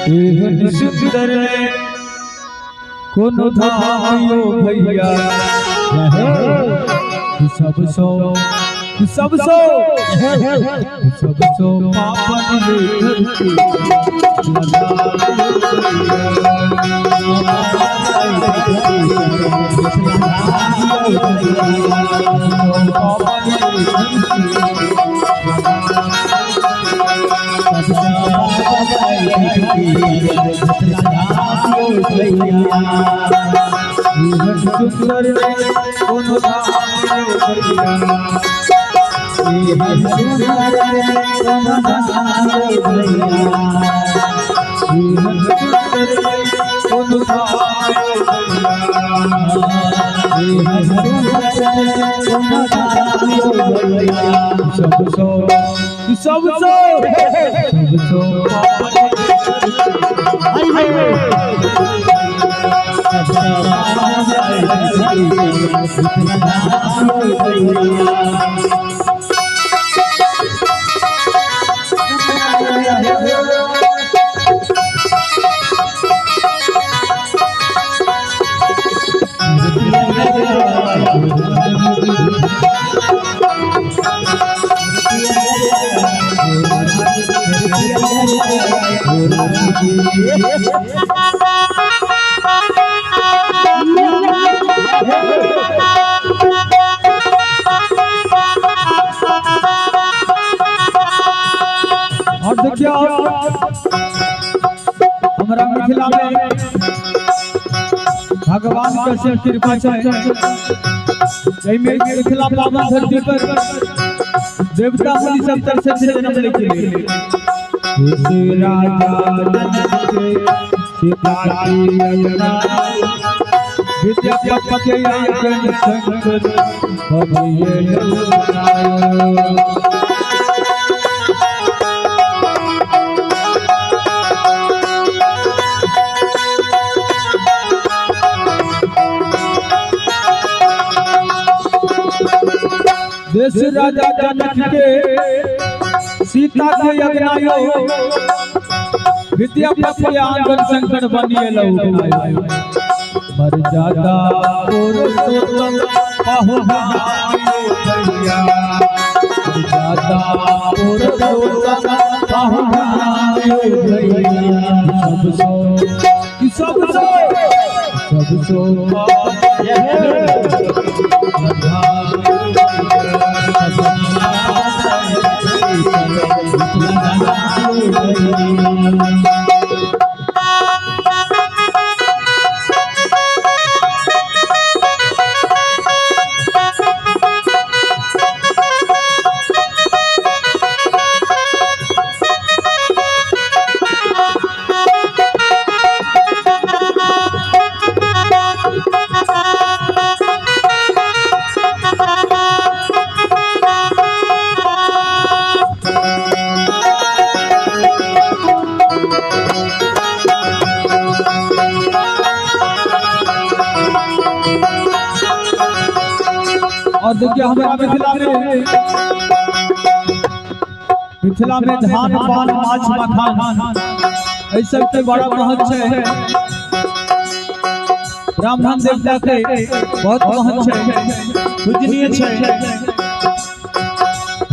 एहन सुंदर कोनो धाम यो भैया, सब सो सब सो सब सो पापन ये धरती सुंदर कोनो धाम यो भैया, सब सो सब सो सब सो और देखियो हमारा मिथिला में भगवान के से कृपा छै, मिथिला पावन धरती पर देवता मुनि सब तरह से जन्म लेके राजा सीता की विद्यापति आंगन शंकर भये देश राजा जनक के सीता के यज्ञायो विद्यापति आंगन शंकर बनिए लऊ मर्यादा पुरुषोत्तम पहुनायो भैया, मर्यादा पुरुषोत्तम पहुनायो भैया, सब सो सब सो सब सो और देखिए हमारा मिथिला में धान पान माछ मखान ऐसा के बड़ा महत्व है। ब्राह्मण देवता के बहुत महत्व है, पूजनीय है।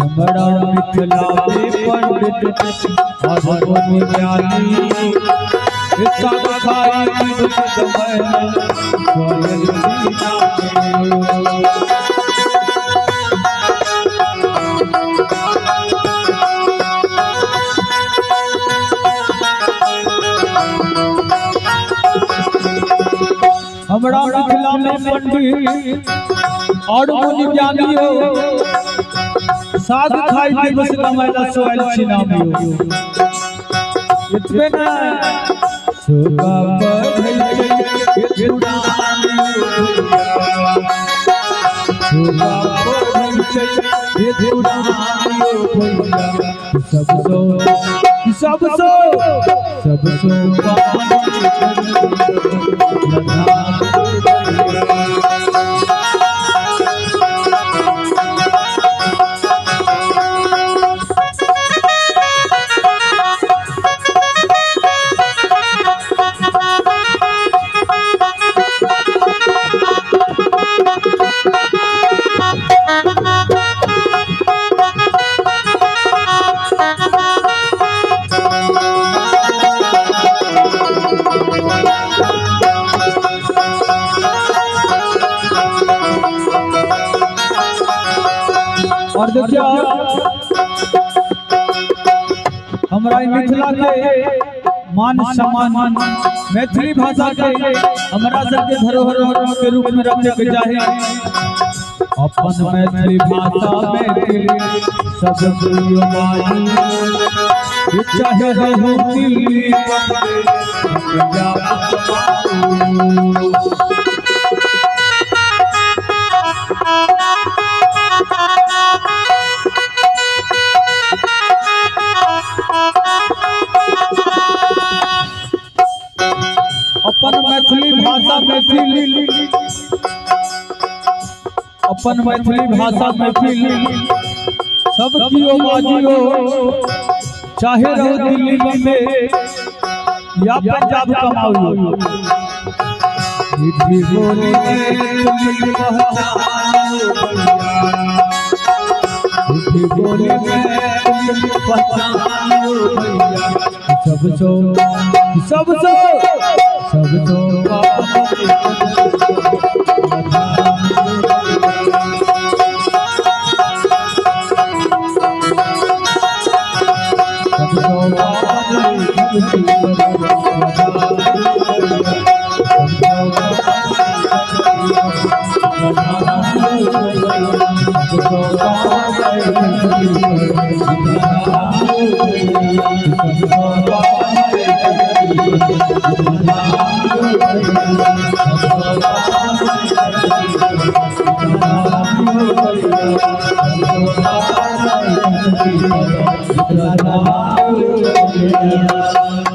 हमारा मिथिला में पंडित और मुनि ज्ञानी खाई हमारा मिथिला में पंडित और मुनि ज्ञानी हो साग खाई दिवस कमाइला सोयल छिनामी हो। इतने ना शोभा बढ़ै छै शोभा बढ़ै छै सब सो सब सो सब सो हमरा मिथिला के मान सम्मान मैथिली भाषा के हमरा सबके धरोहर के रूप में रखे के चाही। अपन मैथिली भाषा मैथिली सब प्रिय बाजू, चाहे रहू दिल्ली पंजाब कमाऊ। अपन मैथिली भाषा मैथिली, अपन मैथिली भाषा मैथिली सब कियो बाजियो, चाहे रहो दिल्ली बम्बे या पंजाब कमाओ। मीठी बोली में पहचानो भैया, मीठी बोली में पहचानो भैया, सब सो सब सो सब सो Yeah.